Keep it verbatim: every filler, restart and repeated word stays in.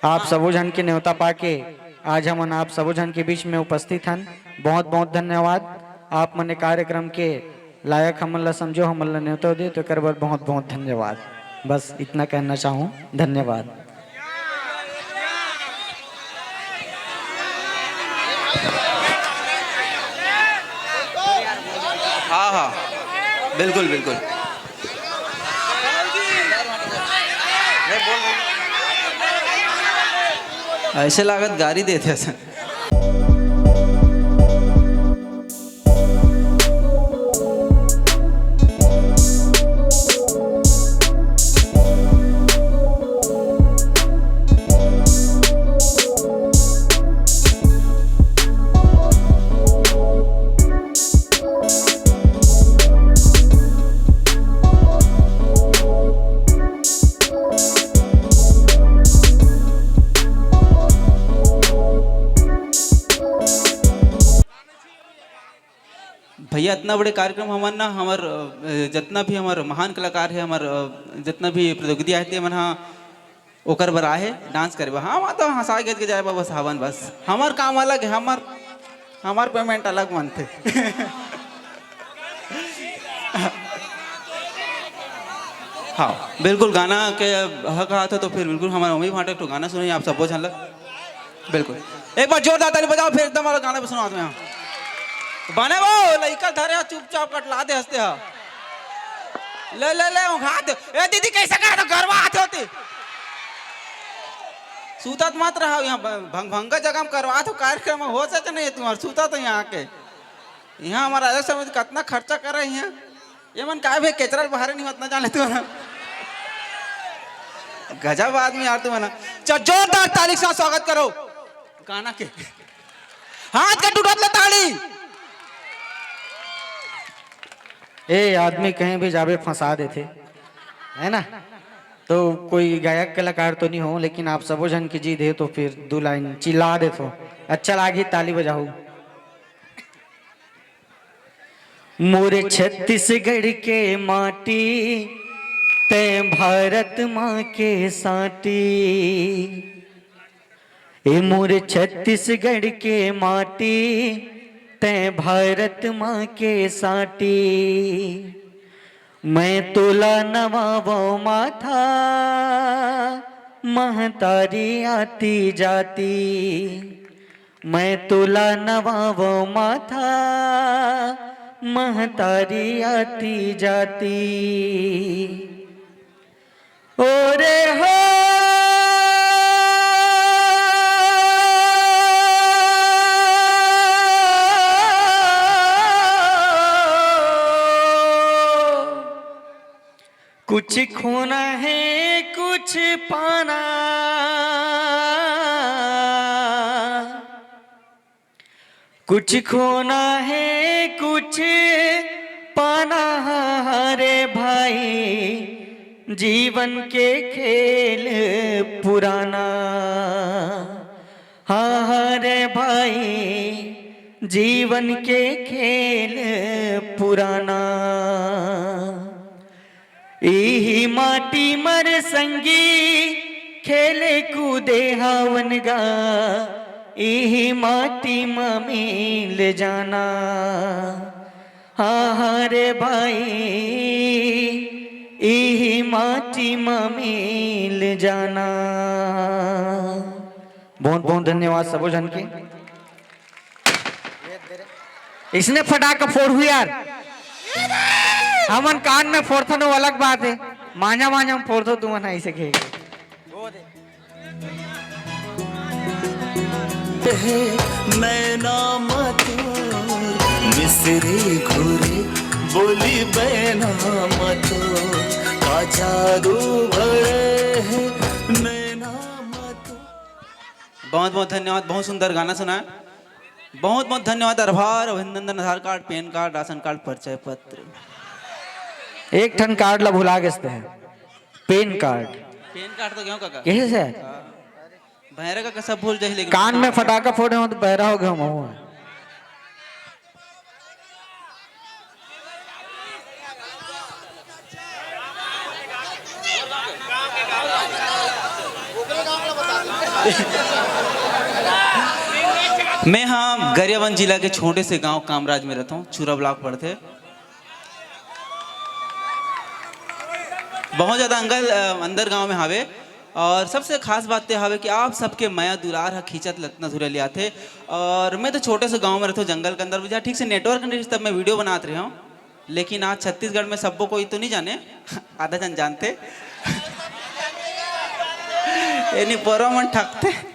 आप सबो झन के नेवता पाके आज हमन आप सबो झन के बीच में उपस्थित हन। बहुत बहुत धन्यवाद। आप मन ए कार्यक्रम के लायक हमन ला समझो, हमन ला नेवता दे, तो एकर बर बहुत बहुत धन्यवाद। बस इतना कहना चाहूँ, धन्यवाद। हाँ, हाँ, बिल्कुल, बिल्कुल। ऐसे लागत गारी देथे असन। भैया, इतना बड़े कार्यक्रम हमर ना, हमर, अ, जितना भी हमर महान कलाकार हे, हमर, अ, जितना भी प्रतियोगिता हे, ते मन हा ओकर बर आहे, dance करे बर। हाँ, वहाँ तो हंसा गेज के जाए बर बस हवन बस। हमर काम अलग हे, हमर, हमर payment अलग मनथे। हाँ, बिल्कुल, गाना के हक हाथ हे, तो फिर बिल्कुल हमर मम्मी भांटे एक ठो गाना सुनाई आप सबो झन ला। बिल्कुल, एक बार जोरदार ताली बजाओ, फिर एकदम वाला गाना भी सुनाओ तुम्हें। बने वो लइका धरे हा, चुपचाप कटला दे हंसते हा। ले, ले, ले, उघात। ए दीदी, कैसे कहा तो गरवा आते होती। सूतत मत रहो यहाँ, भ-, भंग, भंगा जगह में करवा तो कार्यक्रम हो सच नहीं है तुम्हारा, सूता तो यहाँ आके। यहाँ हमारा राजस्व समिति कितना खर्चा कर रहे हैं। ये मन काय भाई केचरल बाहर नहीं होत ना जाने तू ना। गजब आदमी यार तू मन। चल जोरदार ताली से स्वागत करो। गाना के। हाथ के टूटत ले ताली। ए आदमी कहीं भी जाबे फंसा देथे, है ना? तो कोई गायक कलाकार तो नहीं हो, लेकिन आप सबो झन की जिद हे तो फिर दू line चिल्ला देथो। अच्छा लागी, ताली बजाहू। मोरे छत्तीसगढ़ के माटी, तैं भारत माँ के साटी। ए मोरे छत्तीसगढ़ के माटी, तैं भारत माँ के साटी। मैं तोला नवावो माथा, महतारी आती जाती। मैं तोला नवावो माथा, महतारी आती जाती। ओ रे हो। कुछ खोना है, कुछ पाना। कुछ खोना है, कुछ पाना है रे भाई, जीवन के खेल पुराना। हाँ, हाँ रे भाई, जीवन के खेल पुराना। इही माटी मर संगी खेले कूदे हवन गा, इही माटी म मिल जाना। हाँ, हाँ रे भाई, इही माटी म मिल जाना। बहुत बहुत धन्यवाद सबो झन के। इसने फटाका फोड़हू यार, हमन कान में फोड़थन, वो अलग बात है। मांझा मांझा में फोड़थो तुमन ऐसे खेल। नैना मतो मिसरी घुरे बोली बैना मतो का जादू भरे है नैना मतो। बहुत बहुत धन्यवाद, बहुत सुंदर गाना सुनाए। बहुत बहुत धन्यवाद। आभार, अभिनंदन, Aadhaar card, PAN card, ration card, परिचय पत्र। एक ठन कार्ड ला भुला गेस ते, पैन कार्ड। पैन कार्ड तो क्यों काका? कहे से? भैरा काका सब भूल जाए लेकिन कान में फटाका फोड़े हो तो बहरा हो गया हूँ। मैं हाँ गरियाबंद जिला के छोटे से गांव कामराज में रहता हूँ, चूरा ब्लॉक पड़थे। बहुत ज्यादा अंगल अ, अंदर गांव में हावे। और सबसे खास बात ते हावे कि आप सबके मया दुलार ह खींचत लतना धुरे ले आथे। और मैं तो छोटे से गांव में रहता हूँ, जंगल के अंदर, मुझे ठीक से नेटवर्क नहीं, तब मैं वीडियो बनात रहे हूँ। लेकिन आज छत्तीसगढ़ में सबको कोई तो नहीं जाने, आधा जन जानते। ये नहीं, पोरवा मन ठकते।